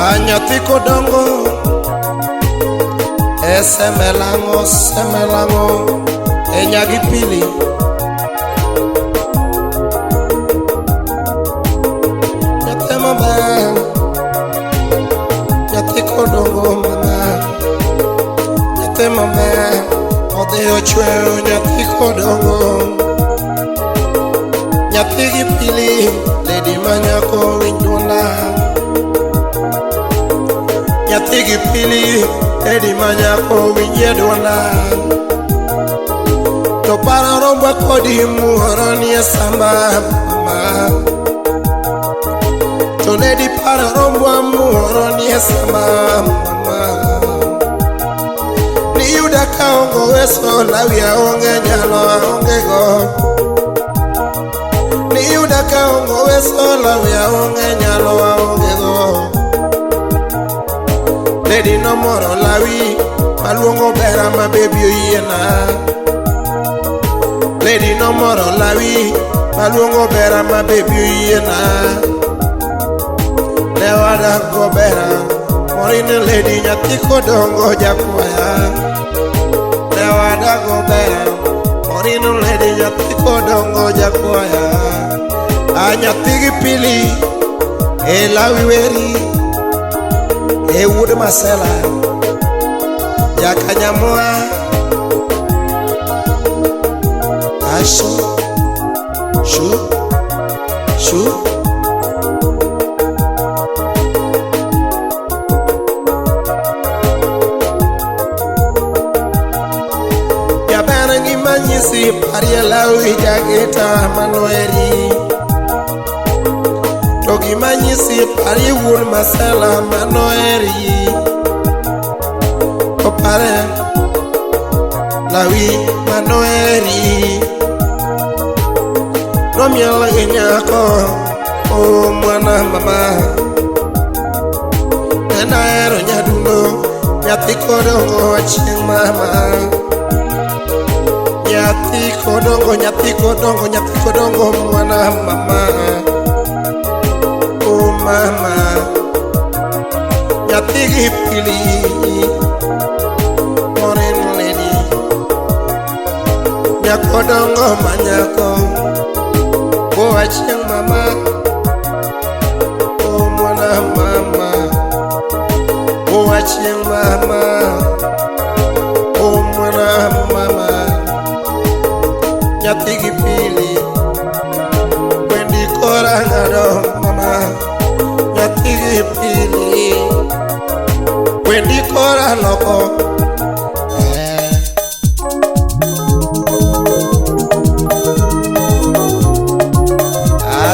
Nyathi kodongo esemelang'o semelang'o e nyagi pili nyathi maber nyathi kodongo mama nyathi maber odhi ochweyo nyathi kodongo nyathi gi pili lady manyako winj dwonda nyathi gi pili lady manyako winjie dwonda to paro rombwa kodi muoro nie samba mama to lady paro rombwa muoro nie samba mama niyuda kaongo weso lawi aonge nyalo aonge go niyuda kaongo weso lawi aonge nyalo aonge go lady nomoro lawi maluongo bera ma bebi oyiena lady nomoro lawi maluongo bera ma bebi oyiena ne wadak go bera morine lady nyathi kodongo jakwaya ne wadak go bera morino lady nyathi kodongo jakwaya a nyathi gi pili e lawi weri e wuod masela jakanyamoa asho shu shu jaber gima nyisi parie lawi jagita manoeri to gima nyisi parie wuon masela manoeri to pare lawi manoeri nomiel gi nyako o mwana mama en ahero nyadundo nyathi kodongo chieng' mama nyathi kodongo nyathi kodongo nyathi kodongo mwana mama o mama nyathi gi pili moren lady nyako dongo manyako oa chieng' mama o mwana mama oa chieng' mama o mwana mama nyathi gi pili wendi kora ng'ado mama nyathi gi pili wendi kora loko.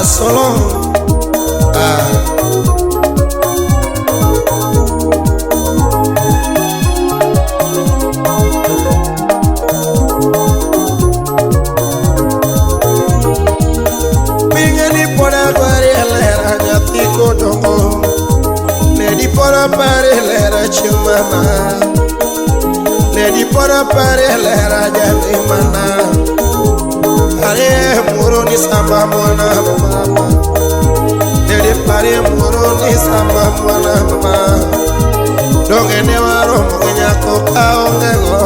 Solo ah Bingeni pora gwari lera nyathi kodongo lady pora pare lera chumama lady pora pare lera jangimana pare muro ni samba mwana mama lady pare muro ni samba mwana mama donge ne waromo gi nyako kaonge go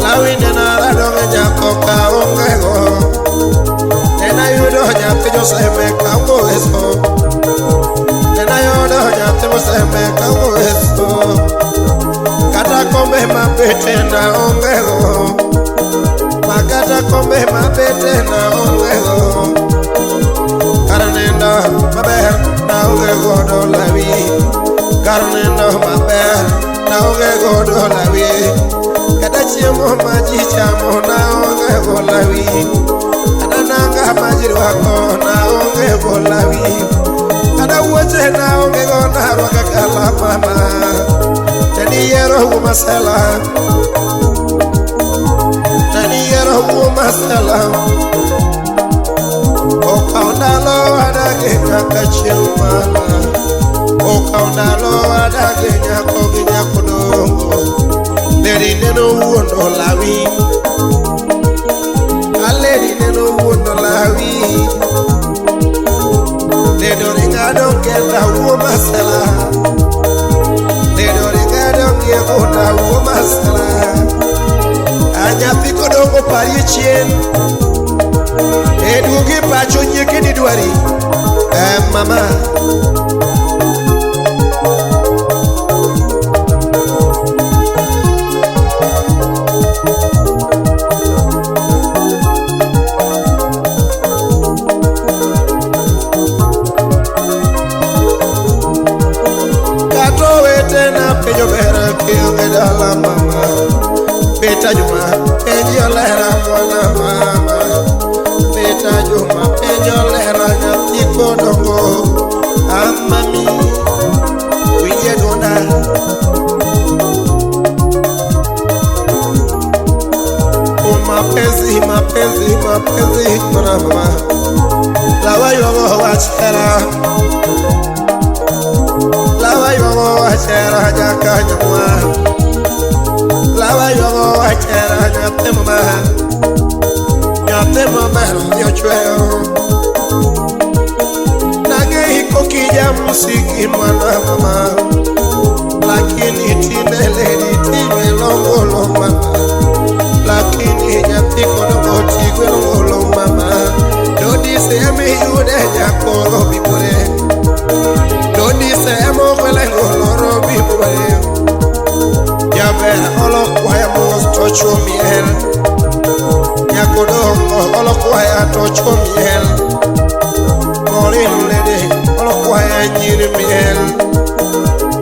lawi ne nara donge nyako kaonge go nena yudo nyathi Joseme kaongo weso nena yudo nyathi Joseme kaongo weso kata kombe mabete na onge go makata kombe mabete na onge go kar nindo maber na onge godo lawi kar nindo maber na onge godo lawi kata chiemo ma ji chamo na onge go lawi kata nanga ma ji rwako na onge go lawi kata wuoche na onge go narwako kala mama teniyiero wuo masela teniyiero wuo masela okaw ndalo adagi nyaka chieng' mama okaw ndalo adagi nyako gi nyako dongo lady neno wuondo lawi a lady neno wuondo lawi lady oringa dong kenda wuo masela. Nyakodongo parie chien. Eduogi pacho nyieke ni dwari. Mama. Kato wetena penjo ber kionge dala mama. Peta Juma penjo lera mwana mama. Peta Juma penjo lera nyathi kodongo. Amami winje dwonda. O mapenzi mapenzi mapenzi mwana mama. Lawa ywago wach hera. Lawa ywago wach hera jakanyamwa. Lawa ywago wach hera nyathi mama. Nyathi maber odhi ochweyo. Nang'eyi kokija msiki mwana mama. Lakini tinde lady time longolo mama. Lakini nyathi kodongo tigwe longolo mama. Dodi semi yude jakoro bibore. Dodi semo kwele ngoloro bibore. Jaber olokwaya mos to chuo miel. Nyakodongo olokwaya to chuo miel. Morin lady olokwaya nyiri miel.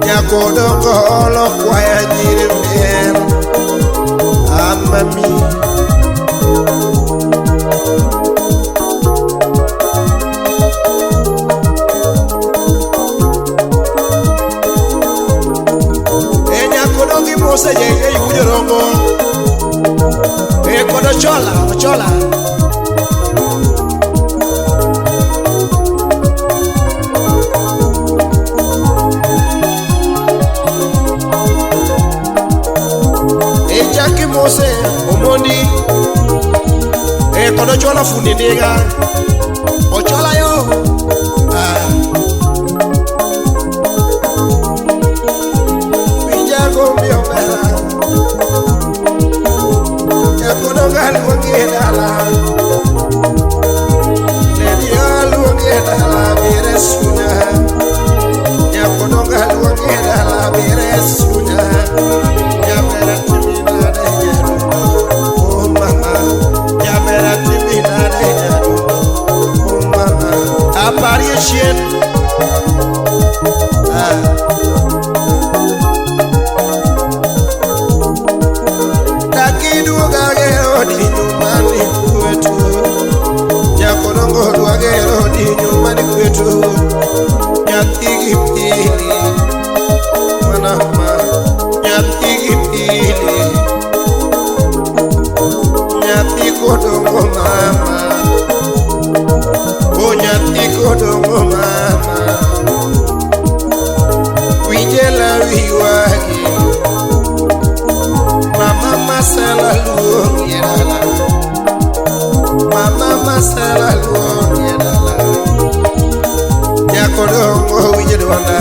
Nyakodongo olokwaya nyiri miel. Amami. Nyakodongo imose jenge iwujo rongo. Kod ochola ochola. Chaki mose omondi. Kod ochola fundi ndiga. Ochola yo. Winjago miyo bera. Nyakodongo aluongi e dala. Lady aluongi e dala bire sunya. Nyakodongo aluongi e dala bire sunya. Nyabera timi nade nyadundo. Oh mama. Nyabera timi nade nyadundo. Oh mama. Aparie chien. Nyumbani kwetu. Nyakodongo dwagero di nyumbani kwetu. Nyathi gi pili mwana ma. Nyathi gi pili. Nyathi kodongo mama. O nyathi kodongo mama. Winje lawi ywagi. Mama masela luongi e dala. Mama masela luongi e dala. Nyakodongo winje dwonda.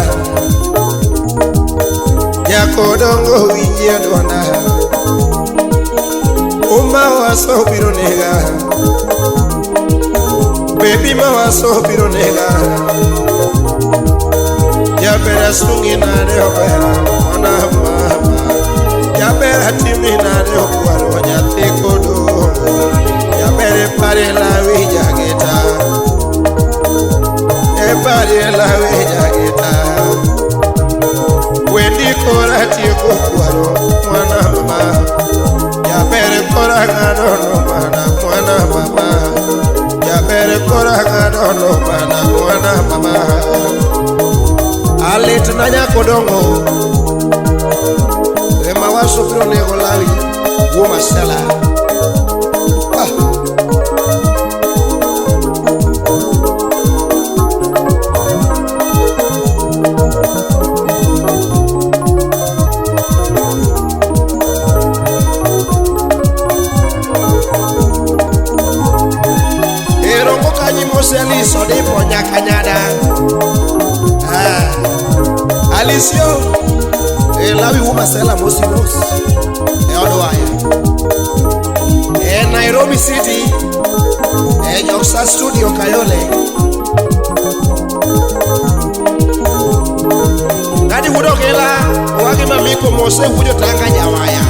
Nyakodongo winje dwonda. Uma waso biro nega. Baby mawaso biro nega. Jaber asungi nade obera mwana mama. Jaber atimi nade okwaro nyathi kodongo. Jaber pare lawi jageta. E pare lawi jageta. Wendi kora tieko kwaro mwana mama. Jaber kora ng'ado no mana mwana mama. Jaber kora ng'ado no mana mwana mama. Alit na nyakodongo. Ema waso biro nego lawi wuo masela. Erongo kanyi mose Alice odipo nyaka nyada. Alicio Lawi wuo masela mosi mos. E od waya. Nairobi City e Joksa Studio Kayole. Dadi wuod Okela owagi mamiko mose wuod Otanga Jawaya.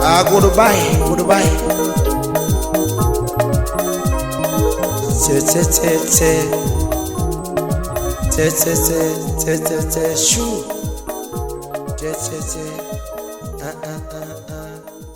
Ah, goodbye, goodbye. Che che che che. Che che che che che che shoo. Che che che. Ah ah ah ah.